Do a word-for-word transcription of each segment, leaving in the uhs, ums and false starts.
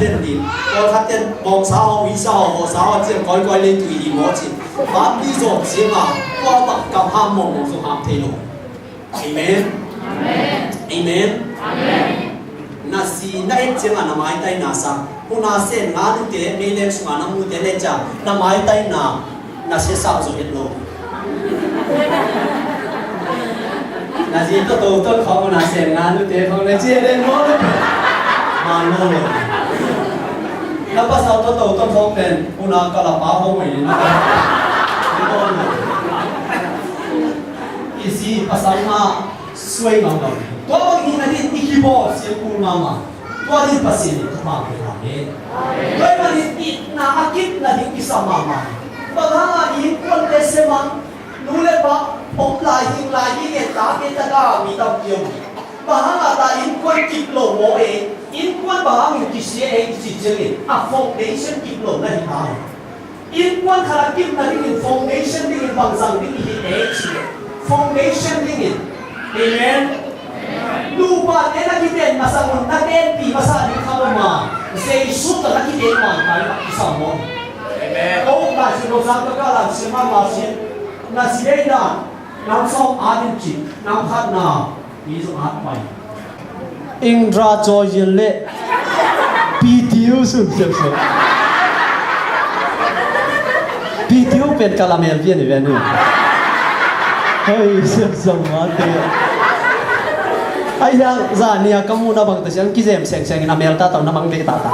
Ten din, pawlkhat ten bawngsa haw, huisa haw, hawsa haw ciang kawikawi lei tui hi maw ci. Bapti zawh ciangah tua bang kam ham mawngmawng zong ham thei lo. Amen. Amen. Na si na et ciangah na maitaina sa, huna sen nga nute meileng sunga na mute le ciang na maitaina na siasak zo het lo. Na zi tawh to ton khawng na sen nga nute khawng na cia den maw? Man lo lo. Na pasal tawh to ton khawng pen huna ka lapa khawng mai ni na. I zi pasal ma suai ngam ngam. Tua bang hi na din i kibawl sia kul mama. Tua din Pasian in thupha pia ta hen. Tua ahih manin itna a kipna ding kisam mahmah. Bang hangin innkuante sem a, nu le pa om lai, hing lai, hi ngen ta, ke ta ga mi tam piang. Bang hangin ta innkuan kip lo maw e? Innkuan bang hangin kisia e i ci ciangin a foundation kip lo na hi ta. Innkuan khat a kipna dingin foundation dingin bang zang ding i hi e ci. Foundation dingin. Amen. Nupa te na kiten masa un na tenpih masa ding kha lo ma. Jesu tawh na kiten mangkai mah kisam maw? Amen. Ko Lai Siangtho sang ka kah lam sia mah ma sia. Na si dei na nam sawm at in ci. Nam khat na mi zong at pai. Indra Joy Yin le P T U sun siamsiam. P T U pen ka lamel pian i ven uh. Hei, siamsiam mate. Ai hiang zani a ka muhna bang ta siang kizem sengseng in a mel ta tau na mang ve ta ta.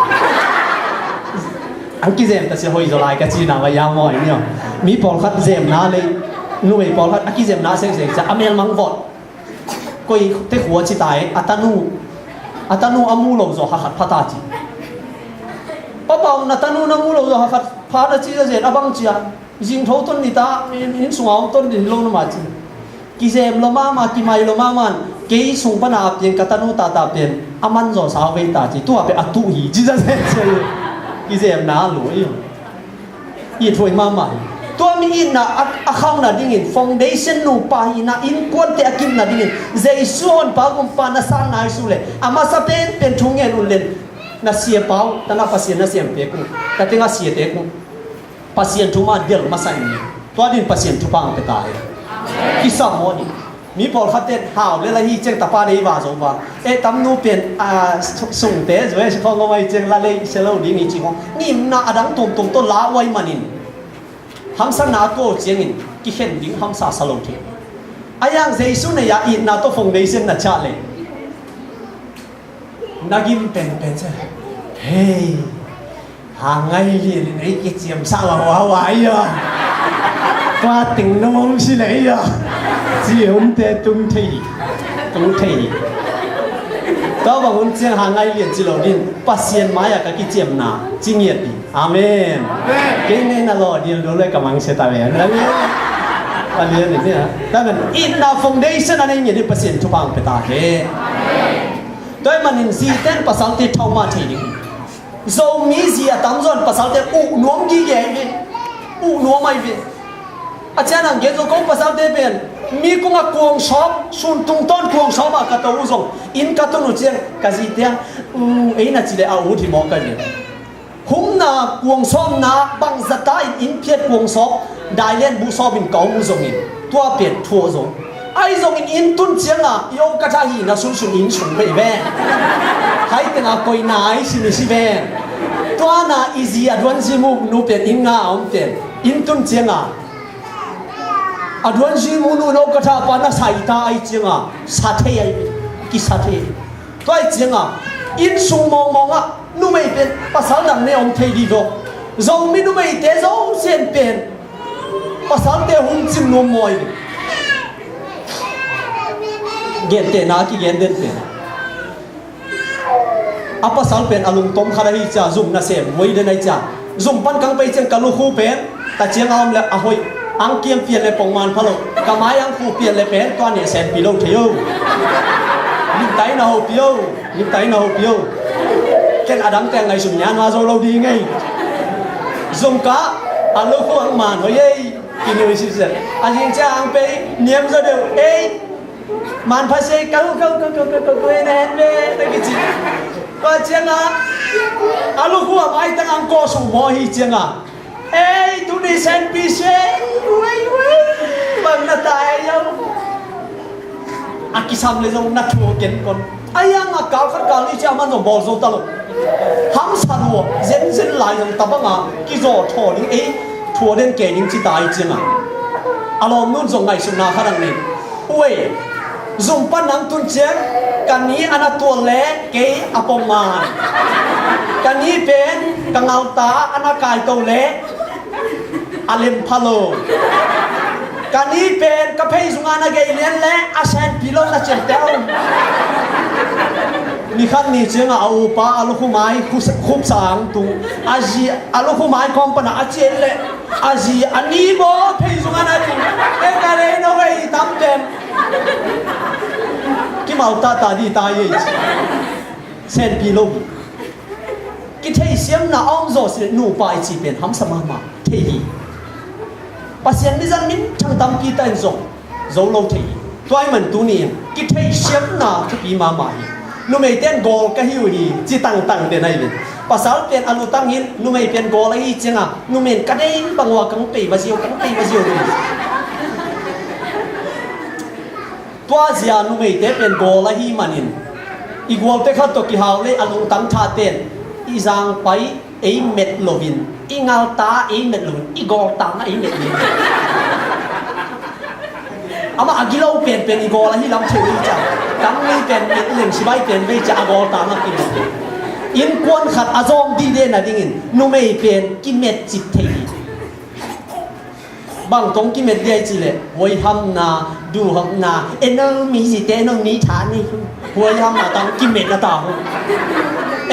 Ang kizem ta sia hoi zo lai ka cina va ya maw i ni aw. Mi pawlkhat zemna le numei pawlkhat a kizemna sengseng sia a mel mang vot. Koi te khua ci ta e, a tanu, a tanu a mu lo zaw hakhat pha ta ci. Papa um na tanu na mu lo zaw hakhat pha na ci zazen a bang cia. Zing tho ton ni ta, in, in sunga om ton ni lo na ma ci. Kizem lo mama, kimai lo mama, kei sung pana a piang ka tanu ta ta pian, a man zaw sa vei ta ci. Tua pe a tu hi ci zazen cia. Kizem na lo i. It huai mahmah hi. Tua mi itna a, a khauhna dingin foundation nupa hihna innkuante a kipna dingin Jesu honpa gumpa na sanna Jesu le a masa penpen thu ngen un len na sia pau tana Pasian na siam pek uh. Tate nga sia tek uh. Pasian thu ma del masa in tua din Pasian thupha ang peta hi. Kisam maw ni. Mi pawlkhat ten hau le la hi ciang tapa dei va zo va. E tamnu pen a sungte zue si khawng ngawm ahi ciang la lei sia lo ding hi ci khawng ngimna a dang tuamtuam tawh la uai manin hamsatna a tuah ciangin kikhen ding hamsa sa lo thei. A yang Jesu nei a itna tawh foundation na ciah le. Na gim penpen se. Hei. Hangai lian in ei kiciamsah lo hawa ia. Tua ting na mong si le ia. Ci umte tung thei. Tung thei. Tua bang hun ciang hangai lian ci lo din. Pasian mai a ka kiciamna. Ci ngiat di. Amen. Kei nei na lo dil do le ka mang se ta ve. Amen. Amen. Itna foundation a nei ngiat di Pasian thupha ang peta he. Tua ahih manin ziten pasalte thauma thei ding. Zomi zi a tamzaw in pasalte uh nuam gige ahi ve. Uh nuam ahi ve. A cian ang gen zo ko pasalte pen mi kungah kuang sawp, sun tungtawn kuang sawp ah ka to uh zong inn ka tun uh ciang ka zite ah uh ei na ci le a ut hi mawk ahi ve. Humna kuang sawpna bangzata in inn phiat kuang sawp dailen buh sawp in ka om uh zongin tua pen thuah zong ahi zongin inn tun cianga i o ka tha hihna sunsun inn sung ve i ven. Hai tenga koina ai si ni si ven. Tuana i zi a duan zi mu nu pen inn nga a om pen inn tun cianga a duan zi mu nu in o ka tha pa na sai ta ai cianga sa thei ai kisa thei. Tua ai cianga inn sung mawngmawngah numei pen pasal dang ne om thei di vok. Zomi numeite zosian pen pasalte hum cim nuam mawi. Gentehna a kigen den pen a pasal pen a lungtom khat ahi cia zum nasem muai den ahi cia zum pan kang pei ciang ka lukhu pen ta ciang a om le a hoih ang kiam pian le pongman pha lo ka mai ang khu pian le pen tua ne sen pi lo thei o. Limtai na ho pi o. Limtai na ho pi o. Ken a dang teng ngai sum nia nua zo lo ding ei. Zum ka a lukhu ang man hoih ei. Kinui sipsep a ling cia ang pei niam zo deuh ei. Man pha sei kau kau kau kau kau kau kau en en ve ta kici. Tua cianga Kawh sung maw hi cianga, ei, tuni senpi se, uei, uei, bang na ta ei, yo. A kisam le zong na thu ken kon. A hiang a kal khat kal ni cia man zong bawl zo ta lo. Hamsa lua, zenzen lai zong tabanga kizaw thaw ding, ei, thua den kei ding ci ta hi cianga. A lawm nun zong ngaihsutna khat ang nei. Uei, zum pan nang tun ciang, ka ni a na tual le kei a pom man. Ka ni pen ka ngalta a na kaito le a lem pha lo. Ka ni pen ka phei zunga na gei lian le a senpi lo na ciamte a um. Ni khat ni cianga a upa a lukhumai khup sang tung, a zi a lukhumai kawm pana a cian le a zi a ni baw phei zunga na ding. E ka rei no rei tam pen. Kimau ta ta di ta ye. Senpi lo. Kitheisiamna a om zaw si nupa i ci pen hamsa mahmah thei hi. Pasian mizan minthang tampi ta in zong zo lo thei hi. Tua ahih man tuni in kitheisiamna thupi mahmah hi. Numeite in gawl ka hi uh hi ci tangtang den ahi ve. Pasal pen a lutang in numei pen gawl ahi cianga numei in ka deih bang ua kang pei va zio, kang pei va zio hi. Tua zia numeite pen gawl ahi manin i gualte khat tawh kihau le a lungtang thaten i zangpai ei met loin, i ngalta ei met loin, i gawltang a ei met loin. Amah a gilo penpen i gawl ahi lam thei i ca. Tammi pen met leng sibai pen vei ca a gawltang a kimet. Innkuan khat a zawm dide nadingin numei pen kimet cit thei hi. Bang tong kimet dia i cih leh huaihamna, duhamna, eno mi zite eno mi tha ni. Huaihamna tang kimet a ta hu.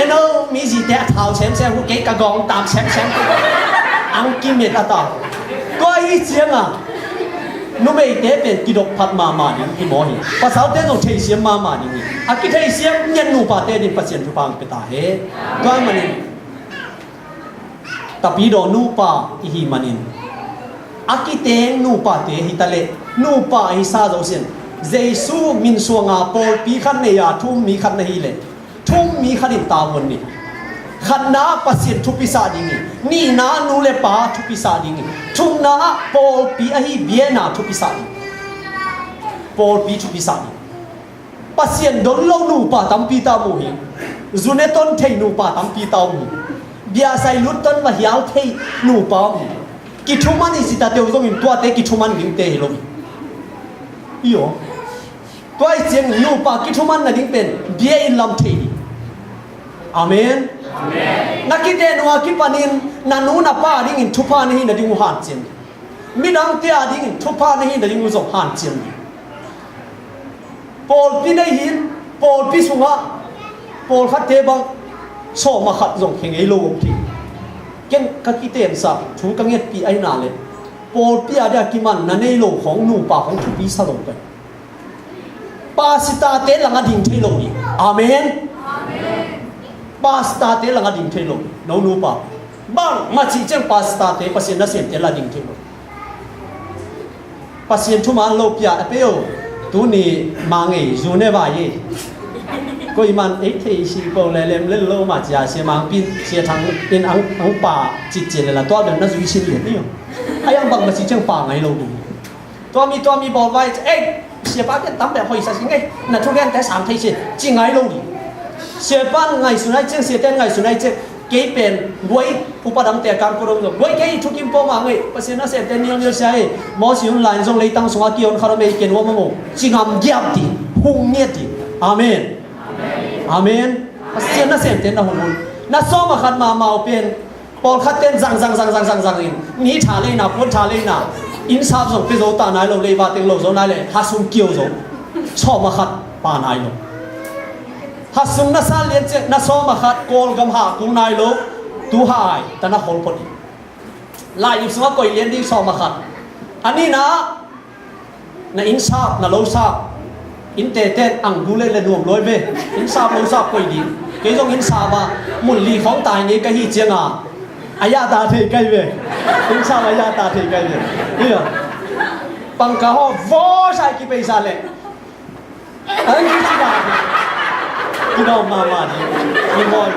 Eno mi zite a thau semsem hu, kei ka gawng tam semsem hu. Ang kimet a ta hu. Tua hi cianga numeite pen kidok phat mahmah ding hi maw hi. Pasalte zong theisiam mahmah ding hi. A kitheisiam ngiat nupate din Pasian thupha ang pia ta he. Tua manin Tapidaw nupa i hih manin a kiteng nupate hi ta leh nupa a hisa zosian Jesu min suanga pawlpi khat nei a thu um mi khat na hih leh thu um mi khat in tavuan ni. Khatna Pasian thupi sah ding hi. Nihna nu le pa thupi sah ding hi. Thumna pawlpi ahi biakna thupi sah ding. Pawlpi thupi sah ding. Pasian don lo nupa tampi ta mu hi. Zu ne ton thei nupa tampi ta mu hi. Biasai lut ton va hial thei nupa mu hi. Kithuman i zita teu zongin tuate kithuman ding te hi lo hi. Iyo. Tua i ciang nupa kithuman na ding pen bia in lam thei hi. Amen. Amen. Na kite nua kipanin na nu na pa dingin thupha na hi na ding uh hanciam. Midangte a dingin thupha na hi na ding uh zong hanciam hi. Pawlpi nei hin, pawlpi sungah pawlkhatte bang sawma khat zong khe ngei lo om thei. Ken ka kitensah thu ka ngetpih ahi na le pawlpi a dia kiman na nei lo khong nupa khong thupi sa lo pen. Pastor te langa ding thei lo ni. Amen. Pastor te langa ding thei lo ni. No nupa. Bang ma ci ciang pastor te Pasian nasem te la ding thei lo. Pasian thuman lo pia a peo. Tuni ma ngei zu ne vai ye. Koi man ei thei si ko le lem le lo ma cia sia mang pin sia thang in ang ang pa cit cia le la tua ben na zui sin le ni yo. Ai ang bang ma ci ciang pa ngai lo ding. Tua mi tua mi bawl vai ei siapa ken tam bek hoih sa si ngei na thu gen te sang thei si ci ngai lo ni. Siapa ngaihsun ai ciang siate ngaihsun ai ciang kei pen buai upa dangte a kang ko dong zong buai kei thukim pawh mah ngei Pasian nasemte nialnial sia ei maw si hun lai zong leitang sungah kihon kha lo mei ken uam a maw ci ngam giap ti hung ngiat ti. Amen. Amen. Pasian nasemte na hung hun na sawm a khat mahmah uh pen pawlkhat ten zang zang zang zang zang zang in ni tha leina puan tha leina inn sap zong pe zo ta nai lo leiba teng lo zo nai le ha sum kio zo sawm a khat pa nai lo. Ha sum na sal lian ciang na sawm a khat Kawlgam ha kul nai lo tu ha ai ta na khol phot hi. Lai ip sungah koih lian ding sawm a khat a nina na inn sap na lo sap. Inn tete ang gu le le nuam luai ve. Inn sap lo sap koih ding kei zong inn sap ah mun li khawng tai ngei ka hi cianga a yah ta thei kai ve. Inn sap a yah ta thei kai ve. Ia pangka haw vaw sai kipeisa leh ang kici ta. Kidawm mahmah ding. Kibawl.